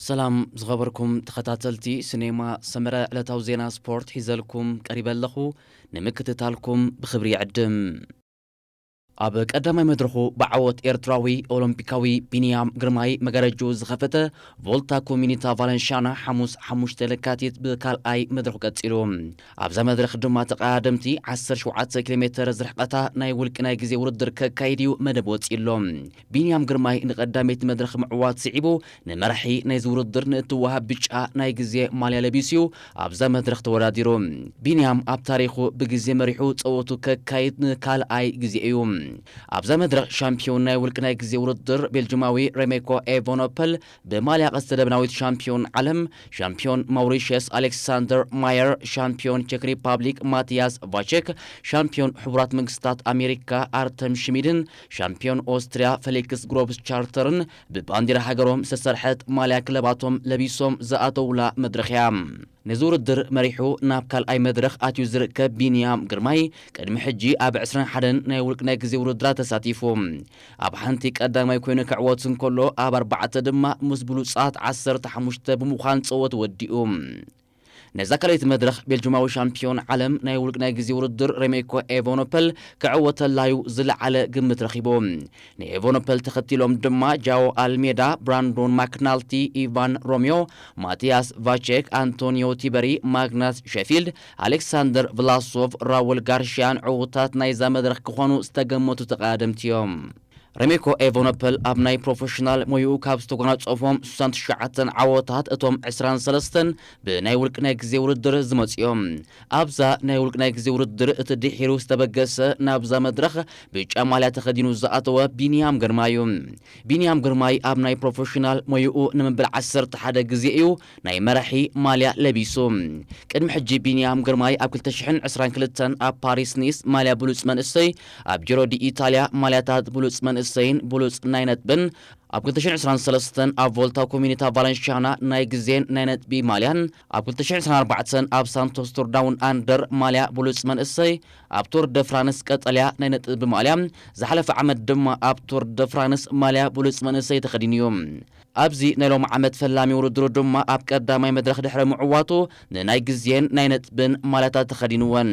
ሰላም ዝኸበርኩም ተኸታተልቲ ሲኔማ ሰመረ፣ ዕለታዊ ዜና ስፖርት ሒዘልኩም ቀሪበ ኣለኹ። ንምክትታልኩም ብኽብሪ ይዕድም። ኣብ ቀዳማይ መድረኹ ብዓወት ኤርትራዊ ኦሎምፒካዊ ቢንያም ግርማይ መጋረጅኡ ዝኸፈተ ቮልታ ኮሚኒታ ቫለንሻና ሓሙስ ሓሙሽተ ለካቲት ብካልኣይ መድረኹ ቀጺሉ። ኣብዛ መድረኽ ድማ ተቐዳደምቲ ዓሰርተ ሸውዓተ ኪሎ ሜተር ዝርሕቐታ ናይ ውልቂ ናይ ግዜ ውድድር ከካይድ እዩ መደብ ወጺኡ ኣሎ። ቢንያም ግርማይ ንቐዳመይቲ መድረኽ ምዕዋት ስዒቡ ንመራሒ ናይዚ ውድድር ንእትወሃብ ብጫ ናይ ግዜ ማልያ ለቢሱ ኣብዛ መድረኽ ተወዳዲሩ። ቢንያም ኣብ ታሪኹ ብግዜ መሪሑ ጸወቱ ከካይድ ንካልኣይ ግዜ እዩ። ኣብዛ መድረኽ ሻምፒዮን ናይ ውልቂ ናይ ግዜ ውድድር ቤልጅማዊ ሬሜኮ ኤቮኖፐል ብማልያ ቀስተ ደበናዊት ሻምፒዮን ዓለም፣ ሻምፒዮን ማውሪሽየስ ኣሌክሳንደር ማየር፣ ሻምፒዮን ቼክ ሪፓብሊክ ማቲያስ ቫቼክ፣ ሻምፒዮን ሕቡራት መንግስታት ኣሜሪካ ኣርተም ሽሚድን ሻምፒዮን ኦስትሪያ ፌሊክስ ግሮብስ ቻርተርን ብባንዲራ ሃገሮም ዝተሰርሐት ማልያ ክለባቶም ለቢሶም ዝኣተውላ መድረኽ እያ። ነዚ ውድድር መሪሑ ናብ ካልኣይ መድረኽ ኣትዩ ዝርከብ ቢንያም ግርማይ ቅድሚ ሕጂ ኣብ ዕስራን ሓደን ናይ ውልቂ ናይ ግዜ ውድድራት ተሳቲፉ። ኣብ ሓንቲ ቀዳማይ ኮይኑ ክዕወት እንከሎ፣ ኣብ ኣርባዕተ ድማ ምስ ብሉጻት ዓሰርተ ሓሙሽተ ብምዃን ጸወት ወዲኡ። ነዛ ካልኣይቲ መድረኽ ቤልጅማዊ ሻምፒዮን ዓለም ናይ ውልቂ ናይ ግዜ ውድድር ሬሜኮ ኤቮኖፐል ክዕወተላዩ ዝለዓለ ግምት ረኺቡ። ንኤቮኖፐል ተኸቲሎም ድማ ጃኦ ኣልሜዳ፣ ብራንዶን ማክናልቲ፣ ኢቫን ሮሚዮ፣ ማቲያስ ቫቼክ፣ ኣንቶኒዮ ቲበሪ፣ ማግናስ ሸፊልድ፣ ኣሌክሳንደር ቭላሶቭ፣ ራውል ጋርሽያን ዕዉታት ናይዛ መድረኽ ክኾኑ ዝተገመቱ ተቐዳደምቲ እዮም። ሬሜኮ ኤቮኖፐል ኣብ ናይ ፕሮፌሽናል ሞይኡ ካብ ዝተጎናጸፎም ስሳን ትሽዓተን ዓወታት፣ እቶም ዕስራን ሰለስተን ብናይ ውልቂ ናይ ግዜ ውድድር ዝመጹ እዮም። ኣብዛ ናይ ውልቂ ናይ ግዜ ውድድር እቲ ድሒሩ ዝተበገሰ ናብዛ መድረኽ ብጫ ማልያ ተኸዲኑ ዝኣተወ ቢንያም ግርማይ እዩ። ቢንያም ግርማይ ኣብ ናይ ፕሮፌሽናል ሞይኡ ንመበል ዓሰርተ ሓደ ግዜ እዩ ናይ መራሒ ማልያ ለቢሱ። ቅድሚ ሕጂ ቢንያም ግርማይ ኣብ ክልተ ሽሕን ዕስራን ክልተን ኣብ ፓሪስ ኒስ ማልያ ብሉጽ መንእሰይ፣ ኣብ ጂሮ ዲ ኢታልያ ማልያታት ብሉጽ መንእሰይን ብሉጽ ናይ ነጥብን፣ ኣብ ክልተ ሽሕን ዕስራን ሰለስተን ኣብ ቮልታ ኮሚኒታ ቫለንሻና ናይ ግዜን ናይ ነጥቢ ማልያን፣ ኣብ ክልተ ሽሕን ዕስራን ኣርባዕተን ኣብ ሳንቶስ ቱር ዳውን ኣንደር ማልያ ብሉጽ መንእሰይ፣ ኣብ ቱር ደ ፍራንስ ቀጠልያ ናይ ነጥቢ ማልያ፣ ዝሓለፈ ዓመት ድማ ኣብ ቱር ደ ፍራንስ ማልያ ብሉጽ መንእሰይ ተኸዲኑ እዩ። ኣብዚ ናይ ሎሚ ዓመት ፈላሚ ውድድሩ ድማ ኣብ ቀዳማይ መድረኽ ድሕሪ ምዕዋቱ ንናይ ግዜን ናይ ነጥብን ማልያታት ተኸዲንወን።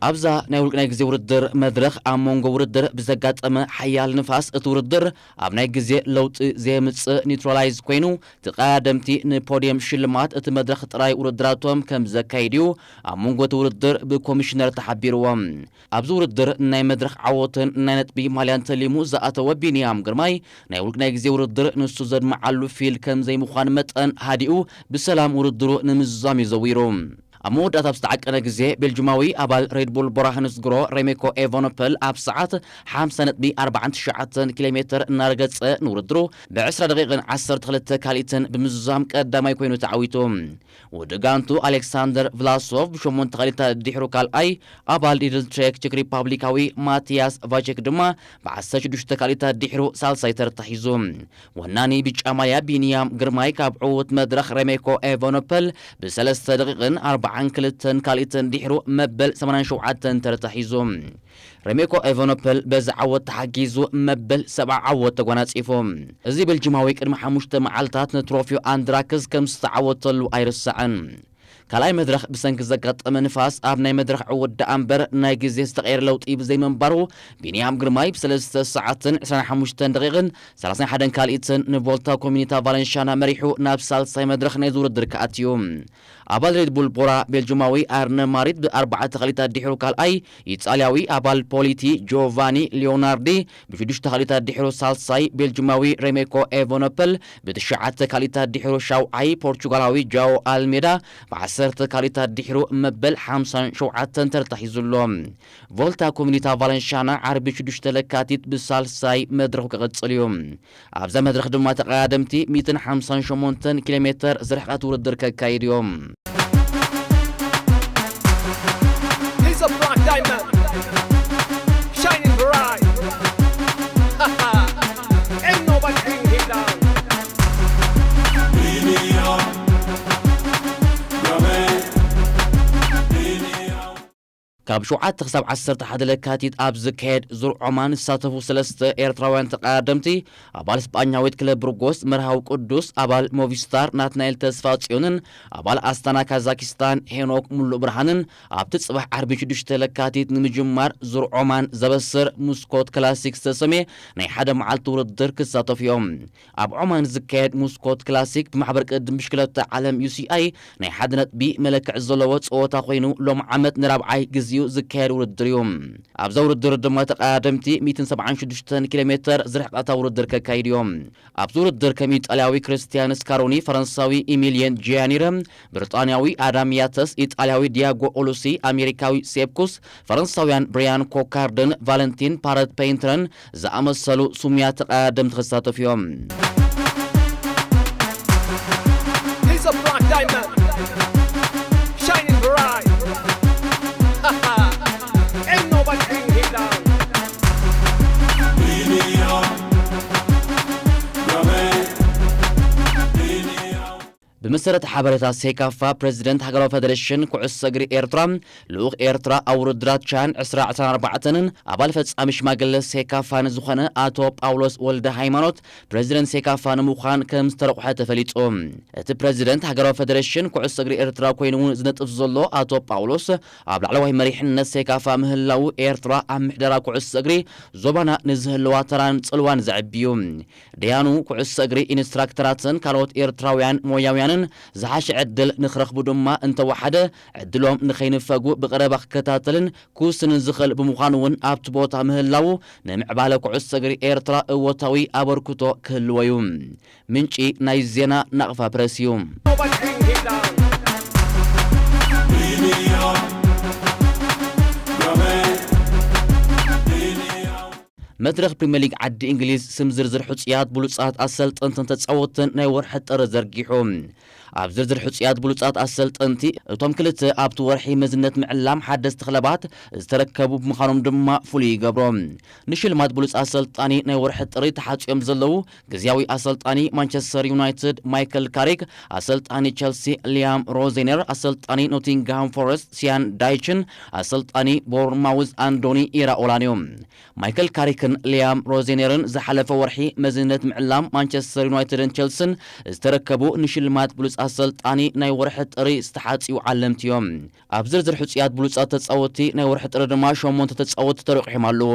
ኣብዛ ናይ ውልቂ ናይ ግዜ ውድድር መድረኽ ኣብ መንጎ ውድድር ብዘጋጠመ ሓያል ንፋስ እቲ ውድድር ኣብ ናይ ግዜ ለውጢ ዘየምጽእ ኒውትራላይዝ ኮይኑ፣ ተቐዳደምቲ ንፖድየም ሽልማት እቲ መድረኽ ጥራይ ውድድራቶም ከም ዘካይድ እዩ ኣብ መንጎ እቲ ውድድር ብኮሚሽነር ተሓቢርዎም። ኣብዚ ውድድር ናይ መድረኽ ዓወትን ናይ ነጥቢ ማልያን ተሊሙ ዝኣተወ ቢንያም ግርማይ፣ ናይ ውልቂ ናይ ግዜ ውድድር ንሱ ዘድምዓሉ ፊል ከም ዘይምዃኑ መጠን፣ ሃዲኡ ብሰላም ውድድሩ ንምዝዛም እዩ ዘዊሩ። ኣብ መወዳእታ ኣብ ዝተዓቀነ ግዜ፣ ቤልጅማዊ ኣባል ሬድቡል ቦራህንስ ግሮ ሬሜኮ ኤቮኖፐል ኣብ ሰዓት ሓምሳ ነጥቢ ኣርባዓን ትሽዓተን ኪሎ ሜተር እናረገጸ፣ ንውድድሩ ብዕስራ ደቂቕን ዓሰርተ ክልተ ካልኢትን ብምዝዛም ቀዳማይ ኮይኑ ተዓዊቱ። ውድጋንቱ ኣሌክሳንደር ቭላሶቭ ብሸሞንተ ካልኢታት ድሒሩ ካልኣይ፣ ኣባል ሊድል ትሬክ ቼክ ሪፓብሊካዊ ማቲያስ ቫቼክ ድማ ብዓሰርተ ሽዱሽተ ካልኢታት ድሒሩ ሳልሳይ ተርታ ሒዙ። ወናኒ ብጫ ማልያ ቢንያም ግርማይ ካብ ዕዉት መድረኽ ሬሜኮ ኤቨኖፐል ብሰለስተ ደቂቕን ኣርባዓን ክልተን ካልኢትን ድሒሩ መበል ሰማንያን ሸውዓተን ተርታ ሒዙ። ሬሜኮ ኤቨኖፐል በዚ ዓወት ተሓጊዙ መበል ሰብዓ ዓወት ተጓናጺፉ። እዚ ቤልጂማዊ ቅድሚ ሓሙሽተ መዓልታት ንትሮፊዮ ኣንድራክስ ከም ዝተዓወተሉ ኣይርሳዕን። ካልኣይ መድረኽ ብሰንኪ ዘጋጠመ ንፋስ ኣብ ናይ መድረኽ ዕውት ደኣ እምበር ናይ ግዜ ዝተቐየረ ለውጢ ብዘይምንባሩ፣ ቢንያም ግርማይ ብሰለስተ ሰዓትን ዕስራን ሓሙሽተን ደቂቕን ሰላሳን ሓደን ካልኢትን ንቮልታ ኮሚኒታ ቫለንሻና መሪሑ ናብ ሳልሳይ መድረኽ ናይዚ ውድድር ክኣትዩ። ኣባል ሬድቡል ቦራ ቤልጂማዊ ኣርነ ማሪት ብኣርባዕተ ካልኢታት ድሒሩ ካልኣይ፣ ኢጣልያዊ ኣባል ፖሊቲ ጆቫኒ ሊዮናርዲ ብሽዱሽተ ካልኢታት ድሒሩ ሳልሳይ፣ ቤልጂማዊ ሬሜኮ ኤቨኖፐል ብትሽዓተ ካልኢታት ድሒሩ ሻውዓይ፣ ፖርቹጋላዊ ጃኦ ኣልሜዳ ብዓሰርተ ካልኢታት ድሒሩ መበል ሓምሳን ሸውዓተን ተርታ ሒዙ ኣሎ። ቮልታ ኮሚኒታ ቫለንሻና ዓርቢ ሽዱሽተ ለካቲት ብሳልሳይ መድረኹ ክቕጽል እዩ። ኣብዛ መድረኽ ድማ ተቐዳደምቲ ሚእትን ሓምሳን ሸሞንተን ኪሎ ሜተር ዝርሕቐት ውድድር ከካይዱ እዮም። He's a black diamond, shining bright. Ain't nobody bring him down. ካብ ሸውዓተ ክሳብ ዓሰርተ ሓደ ለካቲት ኣብ ዝካየድ ዙር ዖማን ዝሳተፉ ሰለስተ ኤርትራውያን ተቐዳደምቲ፣ ኣባል ስጳኛዊት ክለብ ብርጎስ መርሃዊ ቅዱስ፣ ኣባል ሞቪስታር ናትናኤል ተስፋ ጽዮንን ኣባል ኣስታና ካዛኪስታን ሄኖክ ሙሉ ብርሃንን፣ ኣብቲ ጽባሕ ዓርቢ ሽዱሽተ ለካቲት ንምጅማር ዙር ዖማን ዘበስር ሙስኮት ክላሲክ ዝተሰምየ ናይ ሓደ መዓልቲ ውድድር ክሳተፉ እዮም። ኣብ ዖማን ዝካየድ ሙስኮት ክላሲክ ብማሕበር ቅድም ብሽክለታ ዓለም ዩ ሲ ኣይ ናይ ሓደ ነጥቢ መለክዕ ዘለዎ ጸወታ ኮይኑ፣ ሎም ዓመት ንራብዓይ ግዜኡ ዝካየድ ውድድር እዩ። ኣብዛ ውድድር ድማ ተቐዳደምቲ ሚእትን ሰብዓን ሽዱሽተን ኪሎ ሜተር ዝርሕቐታ ውድድር ከካይዱ እዮም። ኣብዚ ውድድር ከም ኢጣልያዊ ክርስቲያን ስካሮኒ፣ ፈረንሳዊ ኢሚልየን ጂያኒረ፣ ብሪጣንያዊ ኣዳም ያተስ፣ ኢጣልያዊ ዲያጎ ኦሉሲ፣ ኣሜሪካዊ ሴፕኩስ፣ ፈረንሳውያን ብሪያን ኮካርድን ቫለንቲን ፓረት ፔይንትረን ዝኣመሰሉ ስሙያ ተቐዳደምቲ ክሳተፉ እዮም። He's a black diamond, shining bright. Ain't nobody bring him down. ብመሰረት ሓበሬታ ሴካፋ፣ ፕሬዚደንት ሃገራዊ ፌደሬሽን ኩዕሶ እግሪ ኤርትራ፣ ልኡኽ ኤርትራ ኣብ ውድድራት ቻን ዕስራ ዕስራን ኣርባዕተን ኣባል ፈጻሚ ሽማግለ ሴካፋ ንዝኾነ ኣቶ ጳውሎስ ወልደ ሃይማኖት ፕሬዚደንት ሴካፋ ንምዃን ከም ዝተረቑሐ ተፈሊጡ። እቲ ፕሬዚደንት ሃገራዊ ፌደሬሽን ኩዕሶ እግሪ ኤርትራ ኮይኑ እውን ዝነጥፍ ዘሎ ኣቶ ጳውሎስ፣ ኣብ ላዕለዋይ መሪሕነት ሴካፋ ምህላዉ፣ ኤርትራ ኣብ ምሕደራ ኩዕሶ እግሪ ዞባና ንዝህልዋ ተራን ጽልዋን ዘዕቢ እዩ። ደያኑ ኩዕሶ እግሪ፣ ኢንስትራክተራትን ካልኦት ኤርትራውያን ሞያውያንን ዝሓሸ ዕድል ንኽረኽቡ ድማ እንተወሓደ ዕድሎም ንኸይንፈጉ ብቐረባ ክከታተልን ክውስንን ዝኽእል ብምዃኑ እውን ኣብቲ ቦታ ምህላዉ ንምዕባለ ኩዕሶ እግሪ ኤርትራ እወታዊ ኣበርክቶ ክህልዎ እዩ። ምንጪ ናይ ዜና ናቕፋ ፕረስ እዩ። መድረኽ ፕሪምየር ሊግ ዓዲ እንግሊዝ ስም ዝርዝር ሕጹያት ብሉጻት ኣሰልጠንትን ተጻወትን ናይ ወርሒ ጥሪ ዘርጊሑ። ኣብ ዝርዝር ሕጹያት ብሉጻት ኣሰልጠንቲ፣ እቶም ክልተ ኣብቲ ወርሒ መዝነት ምዕላም ሓደስቲ ክለባት ዝተረከቡ ብምዃኖም ድማ ፍሉይ ይገብሮ። ንሽልማት ብሉጽ ኣሰልጣኒ ናይ ወርሒ ጥሪ ተሓጽዮም ዘለዉ፣ ግዝያዊ ኣሰልጣኒ ማንቸስተር ዩናይትድ ማይክል ካሪክ፣ ኣሰልጣኒ ቸልሲ ሊያም ሮዜነር፣ ኣሰልጣኒ ኖቲንግሃም ፎረስት ሲያን ዳይችን፣ ኣሰልጣኒ ቦርንማውዝ ኣንዶኒ ኢራኦላን እዮም። ማይክል ካሪክን ሊያም ሮዜነርን ዝሓለፈ ወርሒ መዝነት ምዕላም ማንቸስተር ዩናይትድን ቸልስን ዝተረከቡ ንሽልማት ብሉጽ ኣሰልጣኒ ናይ ወርሒ ጥሪ ዝተሓጽዩ ዓለምቲ እዮም። ኣብ ዝርዝር ሕጹያት ብሉጻት ተጻወትቲ ናይ ወርሒ ጥሪ ድማ ሸሞንተ ተጻወትቲ ተረቑሖም ኣለዉ።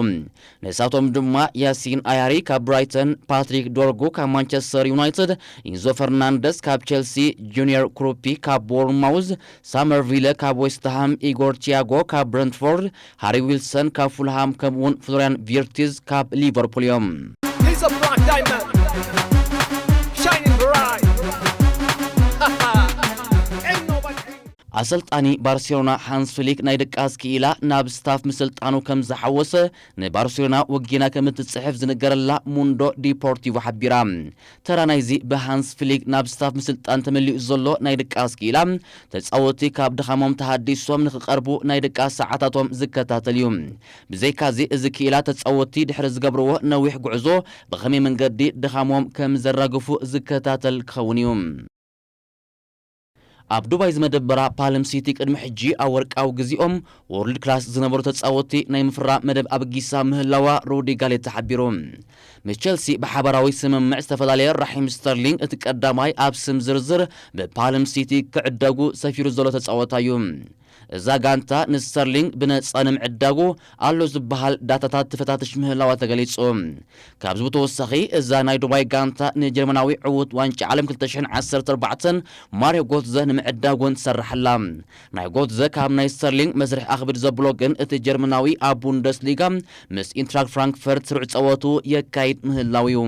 ንሳቶም ድማ ያሲን ኣያሪ ካብ ብራይተን፣ ፓትሪክ ዶርጉ ካብ ማንቸስተር ዩናይትድ፣ ኢንዞ ፈርናንደስ ካብ ቸልሲ፣ ጁኒየር ክሩፒ ካብ ቦርንማውዝ፣ ሳመርቪለ ካብ ዌስትሃም፣ ኢጎር ቲያጎ ካብ ብረንትፎርድ፣ ሃሪ ዊልሰን ካብ ፉልሃም፣ ከምኡውን ፍሎሪያን ቪርቲዝ ካብ ሊቨርፑል እዮም። He's a black diamond, shining bright. Ain't nobody. ኣሰልጣኒ ባርሴሎና ሃንስ ፍሊክ ናይ ድቃስ ክኢላ ናብ ስታፍ ምስልጣኑ ከም ዝሓወሰ ንባርሴሎና ወጊና ከም እትጽሕፍ ዝንገረላ ሙንዶ ዲፖርቲቮ ሓቢራ። ተራ ናይዚ ብሃንስ ፍሊክ ናብ ስታፍ ምስልጣን ተመሊኡ ዘሎ ናይ ድቃስ ክኢላ፣ ተጻወትቲ ካብ ድኻሞም ተሃዲሶም ንኽቐርቡ ናይ ድቃስ ሰዓታቶም ዝከታተል እዩ። ብዘይካዚ፣ እዚ ክኢላ ተጻወትቲ ድሕሪ ዝገብርዎ ነዊሕ ጉዕዞ ብኸመይ መንገዲ ድኻሞም ከም ዘራግፉ ዝከታተል ክኸውን እዩ። ኣብ ዱባይ ዝመደበራ ፓልም ሲቲ ቅድሚ ሕጂ ኣብ ወርቃዊ ግዜኦም ወርልድ ክላስ ዝነበሩ ተጻወትቲ ናይ ምፍራም መደብ ኣበጊሳ ምህላዋ ሩዲ ጋሌታ ሓቢሩ። ምስ ቸልሲ ብሓባራዊ ስምምዕ ዝተፈላለየ ራሒም ስተርሊንግ እቲ ቀዳማይ ኣብ ስም ዝርዝር ብፓልም ሲቲ ክዕደጉ ሰፊሩ ዘሎ ተጻወታይ እዩ። እዛ ጋንታ ንስተርሊንግ ብነጻ ንምዕዳጉ ኣሎ ዝበሃል ዳታታት ትፈታትሽ ምህላዋ ተገሊጹ። ካብዚ ብተወሳኺ እዛ ናይ ዱባይ ጋንታ ንጀርመናዊ ዕዉት ዋንጫ ዓለም ክልተ ሽሕን ዓሰርተ ኣርባዕተን ማርዮ ጎትዘ ንምዕዳግ እውን ትሰርሕ ኣላ። ናይ ጎትዘ ካብ ናይ ስተርሊንግ መስርሕ ኣኽብድ ዘብሎ ግን እቲ ጀርመናዊ ኣብ ቡንደስሊጋ ምስ ኢንትራክት ፍራንክፈርት ስሩዕ ጸወቱ የካይድ ምህላው እዩ።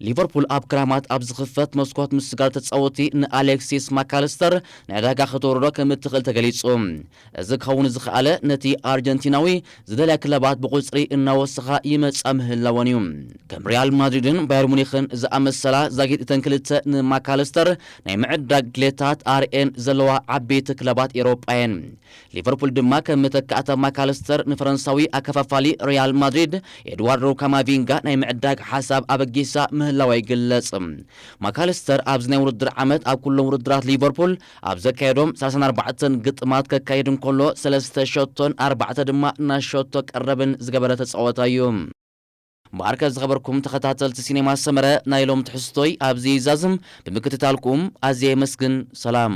ሊቨርፑል ኣብ ክራማት ኣብ ዝኽፈት መስኮት ምስጋር ተጻወቲ ንኣሌክሲስ ማካልስተር ንዕዳጋ ከተውርዶ ከም እትኽእል ተገሊጹ። እዚ ክኸውን ዝኸኣለ ነቲ ኣርጀንቲናዊ ዝደልያ ክለባት ብቁጽሪ እናወሰኻ ይመጻ ምህላወን እዩ። ከም ሪያል ማድሪድን ባየር ሙኒኽን ዝኣመሰላ ዛጊት እተን ክልተ ንማካልስተር ናይ ምዕዳግ ድሌታት ኣርእየን ዘለዋ ዓበይቲ ክለባት ኤውሮጳ እየን። ሊቨርፑል ድማ ከም መተካእታ ማካልስተር ንፈረንሳዊ ኣከፋፋሊ ሪያል ማድሪድ ኤድዋርዶ ካማቪንጋ ናይ ምዕዳግ ሓሳብ ኣበጊሳ ምህላዋ ይግለጽ። ማካሊስተር ኣብዚ ናይ ውድድር ዓመት ኣብ ኩሎም ውድድራት ሊቨርፑል ኣብ ዘካየዶም ሰላሳን ኣርባዕተን ግጥማት ከካይድ እንከሎ ሰለስተ ሸቶን ኣርባዕተ ድማ ናይ ሸቶ ቀረብን ዝገበረ ተጻዋታይ እዩ። እምበኣርከ ዝኸበርኩም ተኸታተልቲ ሲኔማ ሰመረ ናይ ሎም ትሕዝቶይ ኣብዚ ይዛዝም። ብምክትታልኩም ኣዝየ የመስግን። ሰላም።